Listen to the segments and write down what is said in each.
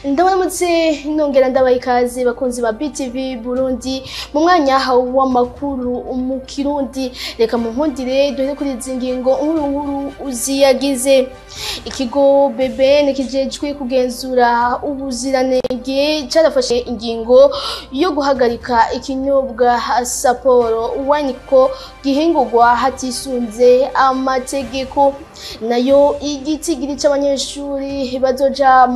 Ndabaramutse nongera ndabaha ikaze bakunzi ba BTV Burundi mu mwanya w'amakuru mu Kirundi. Reka munkundire duhere kuri izi ngingo nkuru nkuru uziyagize. Ikigo BBN kijejwe kugenzura ubuziranenge carafashe ingingo yo guhagarika ikinyobwa Sapporo Wine ko gihingurwa hatisunze amategeko. Nayo igitigiri c'abanyeshuri bazoja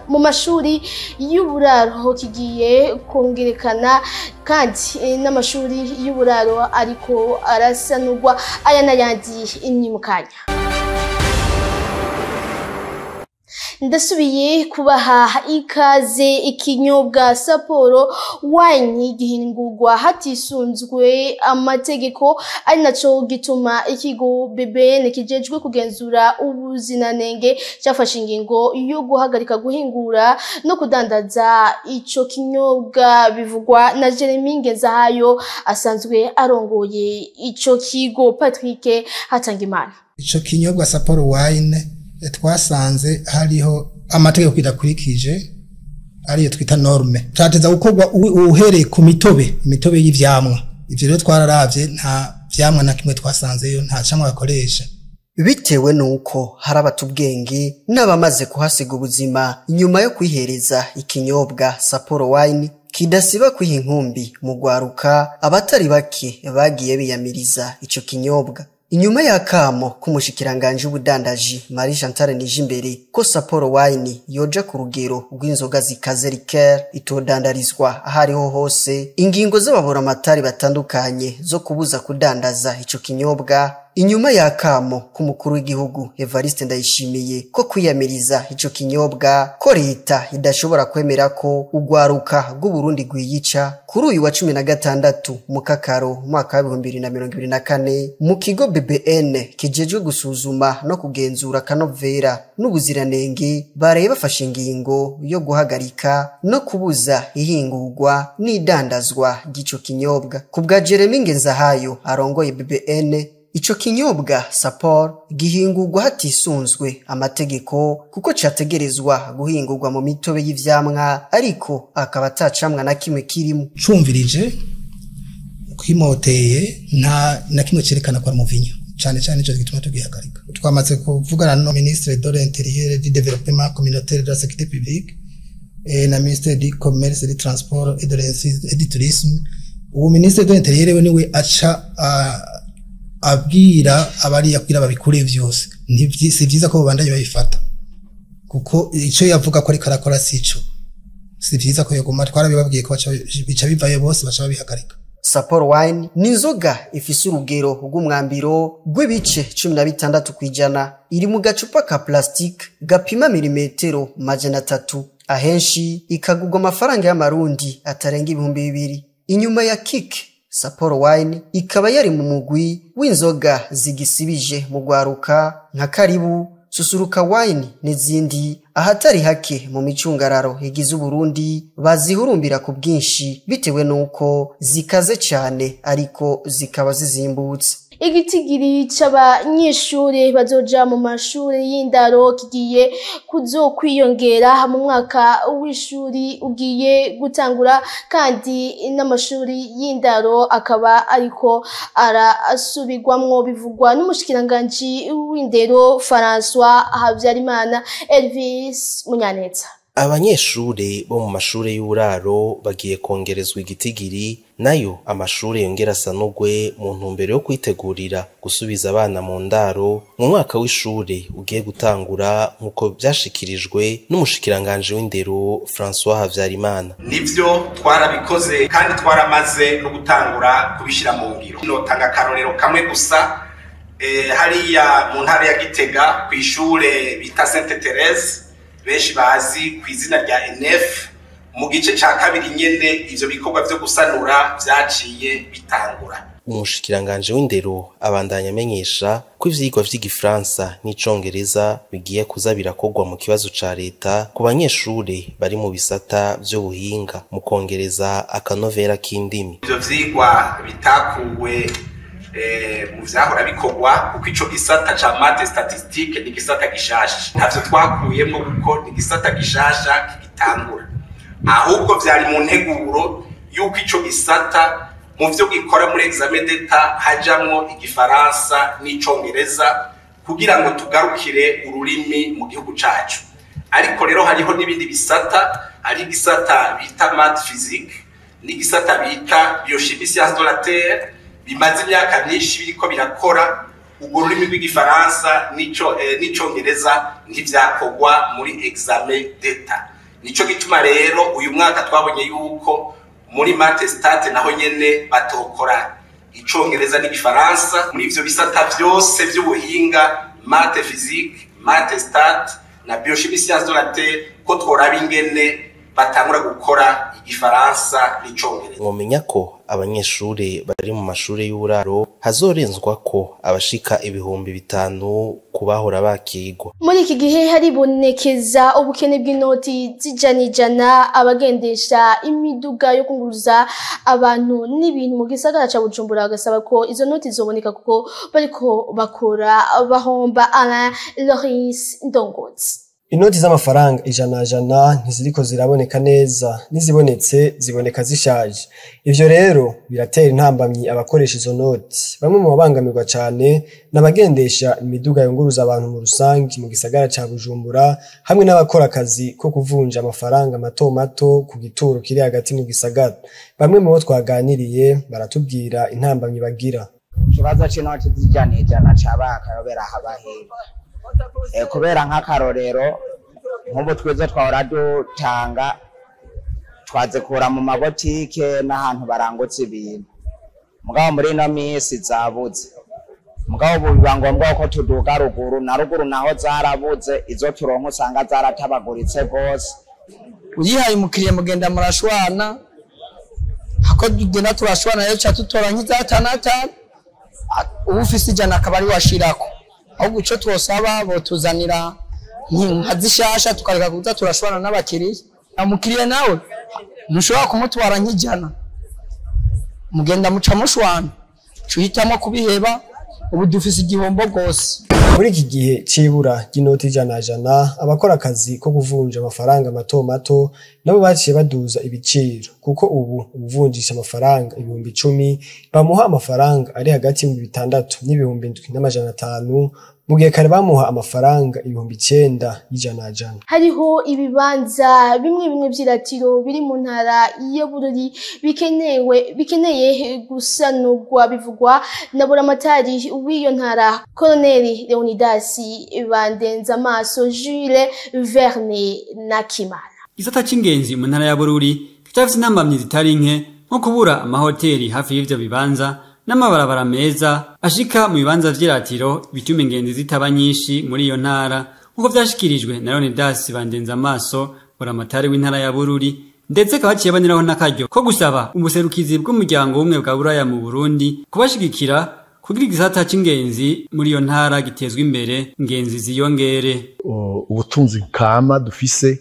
mu mashuri y'uburaro kigiye kongerekana, kandi n'amashuri y'uburaro ariko arasanurwa. Aya n'ayandi ni mu kanya. Ndasubiye kubaha ikaze. Ikinyobwa Sapporo Wine gihingurwa hatisunzwe amategeko, ari naco gituma ikigo BBN kijejwe kugenzura ubuziranenge cyafashe ingingo yo guhagarika guhingura no kudandaza ico kinyobwa, bivugwa na Jeremy Ngenzahayo asanzwe arongoye ico kigo. Patrick Hatangimana. Ico kinyobwa Sapporo Wine twasanze hariho amategeko idakurikije, ariyo twita norme. Cateza gukorwa uhereye ku mitobe y'ivyamwa. Ivyo rero twararavye, nta vyamwa na kimwe twasanzeyo, nta camwa bakoresha. Bitewe nuko hari abatubwenge n'abamaze kuhasiga ubuzima inyuma yo kwihereza ikinyobwa Sapporo Wine kidasiba kwiha inkumbi mu gwaruka, abatari bake bagiye biyamiriza ico kinyobwa. Inyuma y'akamo k'umushikiranganje w'ubudandaji Marie Chantal Nijimbere ko Sapporo Wine yoja ku rugero rw'inzoga zikaze liqueur itodandarizwa ahariho hose, ingingo z'ababuramatari batandukanye zo kubuza kudandaza ico kinyobwa, inyuma y'akamo k'umukuru w'igihugu Evariste Ndayishimiye ko kwiyamiriza ico kinyobwa, ko leta idashobora kwemera ko ugwaruka rw'Uburundi rwiyica, kuri uyu wa 16 Mukakaro umwaka wa 2024 mu kigo BBN kijejwe gusuzuma no kugenzura akanovera n'ubuziranenge baraye bafashe ingingo yo guhagarika no kubuza ihingurwa n'idandazwa ry'ico kinyobwa. Ku bwa Jeremy Ngenzahayo arongoye BBN, ico kinyobwa Sapporo gihingurwa hatisunzwe amategeko, kuko categerezwa guhingurwa mu mitobe y'ivyamwa, ariko akaba atacamwa na kimwe kirimo. Cumvirije kwimoteye, nta na kimwe cerekana ko ari umuvinyo, cane cane ico gituma tugihagarika. Twamaze kuvugana no ministre de l'Intérieur, du Développement communautaire, de la Sécurité publique et na ministre du Commerce, du Transport et du Tourisme. Uwo ministre de l'Intérieur we niwe aca abwira abariya kugira babikure vyose. Si vyiza ko babandanye babifata, kuko ico yavuga ko ariko arakora sico. Si vyiza ko yoguma, twarabibabwiye ko bica bivayo bose baca babihagarika. Sapporo Wine ni inzoga ifise urugero rw'umwambiro rw'ibice 16%, iri mu gacupa ka plastique gapima milimetero 300, ahenshi ikagurwa amafaranga y'amarundi atarenga 2000. Inyuma ya Kik, Sapporo Wine ikaba yari mu mugwi w'inzoga zigisibije mu gwaruka nka Karibu, Susuruka Wine n'izindi, ahatari hake mu micungararo igize Uburundi bazihurumbira ku bwinshi bitewe nuko zikaze cane ariko zikaba zizimbutse. Igitigiri c'abanyeshuri bazoja mu mashuri y'indaro kigiye kuzokwiyongera mu mwaka w'ishuri ugiye gutangura, kandi n'amashuri y'indaro akaba ariko arasubirwamwo, bivugwa n'umushikiranganji w'indero François Habyarimana. Elvis Munyaneza. Abanyeshure bo mu mashure y'uburaro bagiye kongerezwa igitigiri, nayo amashure yongera asanurwe mu ntumbero yo kwitegurira gusubiza abana mu ndaro mu mwaka w'ishure ugiye gutangura, nk'uko vyashikirijwe n'umushikiranganje w'indero François Habyarimana. Nivyo twarabikoze kandi twaramaze no gutangura kubishira mu ngiro. Notanga akarorero kamwe gusa, hariya mu ntara ya Gitega kw'ishure bita Sainte Therese, benshi bazi ku izina rya NF, mu gice ca kabiri nyene ivyo bikorwa vyo gusanura vyaciye bitangura. Umushikiranganje w'indero abandanya amenyesha ko ivyigwa vy'igifaransa n'icongereza bigiye kuza birakorwa mu kibazo ca leta ku banyeshure bari mu bisata vy'ubuhinga, mu kongereza akanovera k'indimi. Ivyo vyigwa bitakuwe Mu vyahora bikorwa, kuko ico gisata ca maths statistique ni gisata gishasha, ntavyo twakuyemwo kuko ni gisata gishasha kigitangura. Ahubwo vyari mu nteguro yuko ico gisata mu vyo gikora muri examen d'État hajamwo igifaransa n'icongereza, kugira ngo tugarukire ururimi mu gihugu cacu. Ariko rero hariho n'ibindi bisata, hari igisata bita maths physique n'igisata bita biochimie science de la terre, bimaze imyaka myinshi biriko birakora urwo rurimi rw'igifaransa n'icongereza, ntivyakorwa muri examen d'État. Nico gituma rero uyu mwaka twabonye yuko muri maths stat naho nyene batokora icongereza n'igifaransa. Muri ivyo bisata vyose vy'ubuhinga, maths physique, maths stat na biochimie science de la terre, ko tworaba ingene batangura gukora igifaransa n'icongereza. Mwomenya ko abanyeshure bari mu mashure y'uburaro hazorenzwa ko abashika 5000 ku bahora bakigwa. Muri iki gihe haribonekeza ubukene bw'inoti z'ijana ijana, abagendesha imiduga yo kunguruza abantu n'ibintu mu gisagara ca Bujumbura bagasaba ko izo noti zoboneka, kuko bariko bakora bahomba. Alain Loris Ndongozi. Inoti z'amafaranga ijana jana ntiziriko ziraboneka neza, nizibonetse ziboneka zishaje. Ivyo rero biratera intambamyi abakoresha izo noti. Bamwe mu babangamirwa cane n'abagendesha imiduga yunguruza abantu mu rusangi mu gisagara ca Bujumbura, hamwe n'abakora akazi ko kuvunja amafaranga mato mato ku gituro kiri hagati mu gisagara. Bamwe mu bo twaganiriye baratubwira intambamyi bagira. Ikibazo c'inoti z'ijana ijana cabaye akayobera habahera. Kubera nk'akarorero, nk'ubu twize twahora dutanga, twazikura mu mabotike n'ahantu barangutse ibintu, mugabo muri ino minsi zabuze. Mugabo ubu biba ngombwa ko tuduga ruguru, na ruguru naho zarabuze. Izo turonka usanga zaratabaguritse rwose. Uyihaye umukiriya mugenda murashwana, hako tugenda turashwana rero ca tutora nk'izatanatanu, uba ufise ijana akaba ari washirako. Ahubwo ico twosaba, botuzanira nka zishasha, tukareka kuza turashwana n'abakiriya. Umukiriya nawe ntushobora kumutwara nk'ijana, mugenda muca mushwana, cuhitamo kubiheba. Ubu dufise igihombo rwose. Muri iki gihe c'ibura ry'inoti ijana jana, abakora akazi ko kuvunja amafaranga mato mato nabo baciye baduza ibiciro, kuko ubu uvunjisha amafaranga 10,000 bamuha amafaranga ari hagati y'6,000 n'7,500, mu gihe kare bamuha amafaranga 9,000 y'ijana jana. Hariho ibibanza bimwe bimwe vy'iratiro biri mu ntara ya Bururi bikenewe, bikeneye gusanurwa, bivugwa na buramatari w'iyo ntara, Colonel Leonidas Bandenzamaso. Jules Verne Nakimana. Igisata c'ingenzi mu ntara ya Bururi kiracafise intambamyi zitari nke, nko kubura amahoteli hafi y'ivyo bibanza n'amabarabara meza ashika mu bibanza vy'iratiro, bituma ingenzi zitaba nyinshi muri iyo ntara, nk'uko vyashikirijwe na Leonidas Bandenzamaso, buramatari w'intara ya Bururi. Ndetse akaba baciye baniraho n'akaryo ko gusaba ubuserukizi bw'umuryango w'ubumwe bwa Buraya mu Burundi kubashigikira kugira igisata c'ingenzi muri iyo ntara gitezwe imbere, ingenzi ziyongere. Ubutunzi kama dufise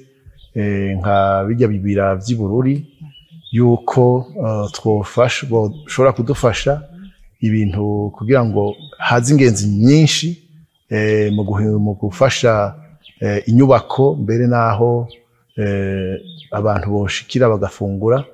nka bijya bibira vy'ibururi, yuko twofasha, boshobora kudufasha ibintu kugira ngo haze ingenzi nyinshi, mu gufasha inyubako, mbere naho abantu boshikira bagafungura,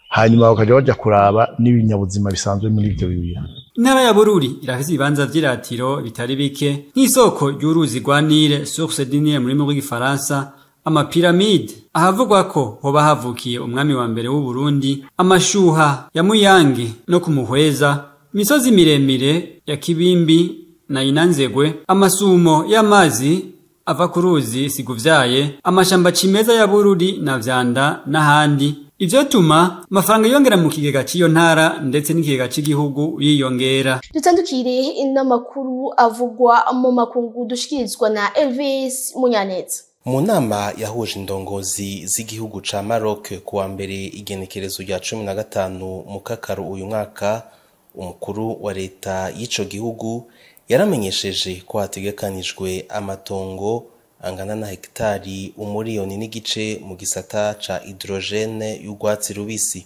hanyuma bakaja baja kuraba n'ibinyabuzima bisanzwe muri ivyo bibira. Intara ya Bururi irafise ibibanza vy'iratiro bitari bike, nk'isoko ry'uruzi rwa Nile, source du Nile mu rurimi rw'igifaransa, amapiramide ahavugwa ko hoba havukiye umwami wa mbere w'u Burundi, amashuha ya Muyange no kumuhweza, imisozi miremire ya Kibimbi na Inanzegwe, amasumo y'amazi ava ku ruzi Siguvyaye, amashamba cimeza ya Bururi na Vyanda n'ahandi. Ivyo tuma amafaranga yongera mu kigega c'iyo ntara, ndetse n'ikigega c'igihugu yiyongera. Dutandukire n'amakuru avugwa mu makungu dushikirizwa na Elvis Munyaneza. Mu nama yahuje indongozi z'igihugu ca Maroc kuwa mbere igenekerezo rya 15 Mukakaru uyu mwaka, umukuru wa leta y'ico gihugu yaramenyesheje ko hategekanijwe amatongo angana na hegitari 1.5 miliyoni mu gisata ca hydrogène y'urwatsi rubisi,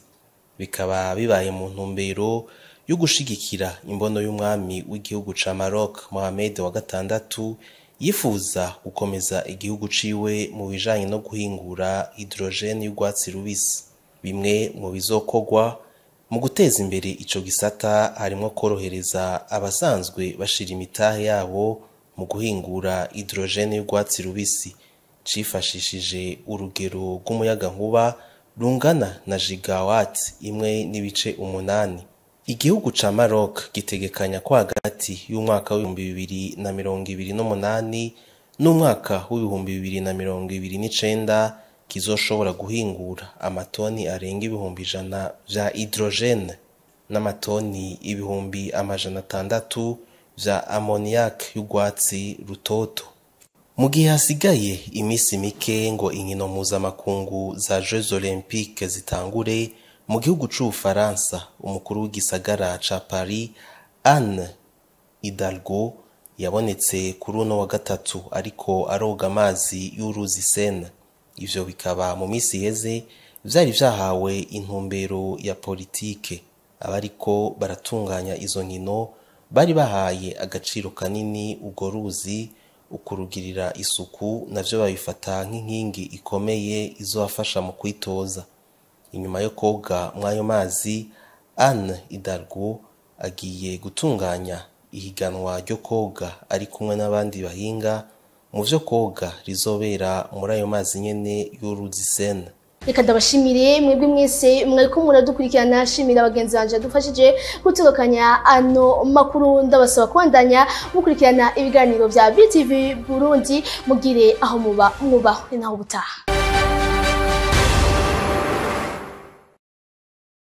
bikaba bibaye mu ntumbero yo gushigikira imbono y'umwami w'igihugu ca Maroc Mohamed wa gatandatu yifuza gukomeza igihugu ciwe mu bijanye no guhingura hydrogène y'urwatsi rubisi. Bimwe mu bizokorwa mu guteza imbere ico gisata harimwo korohereza abasanzwe bashira imitahe yabo mu guhingura hydrogène y'urwatsi rubisi cifashishije urugero rw'umuyagankuba rungana na gigawatt 1.8. Igihugu ca Maroc gitegekanya ko hagati y'umwaka w'2028 n'umwaka w'2029 kizoshobora guhingura amatoni arenga 100,000 vya hydrogène n'amatoni 600,000 vya ammoniac y'urwatsi rutoto. Mu gihe hasigaye imisi mike ngo inkino mpuzamakungu za Jeux Olympiques zitangure mu gihugu c'Ubufaransa, umukuru w'igisagara ca Paris Anne Hidalgo yabonetse kuri uno wa gatatu ariko aroga amazi y'uruzi Seine. Ivyo bikaba mu misi iheze vyari vyahawe intumbero ya politike. Abariko baratunganya izo nkino bari bahaye agaciro kanini urwo ruzi, ukurugirira isuku navyo babifata nk'inkingi ikomeye izobafasha mu kwitoza. Inyuma yo koga mw'ayo mazi, Anne Hidalgo agiye gutunganya ihiganwa ryo koga ari kumwe n'abandi bahinga mu vyo koga rizobera muri ayo mazi nyene y'uruzi Seine. Reka ndabashimire mwebwe mwese mwariko muradukurikirana, shimira abagenzi banje dufashije gutorokanya ano makuru. Ndabasaba kubandanya mukurikirana ibiganiro vya BTV Burundi, mugire aho muba mwubahwe naho ubutaha.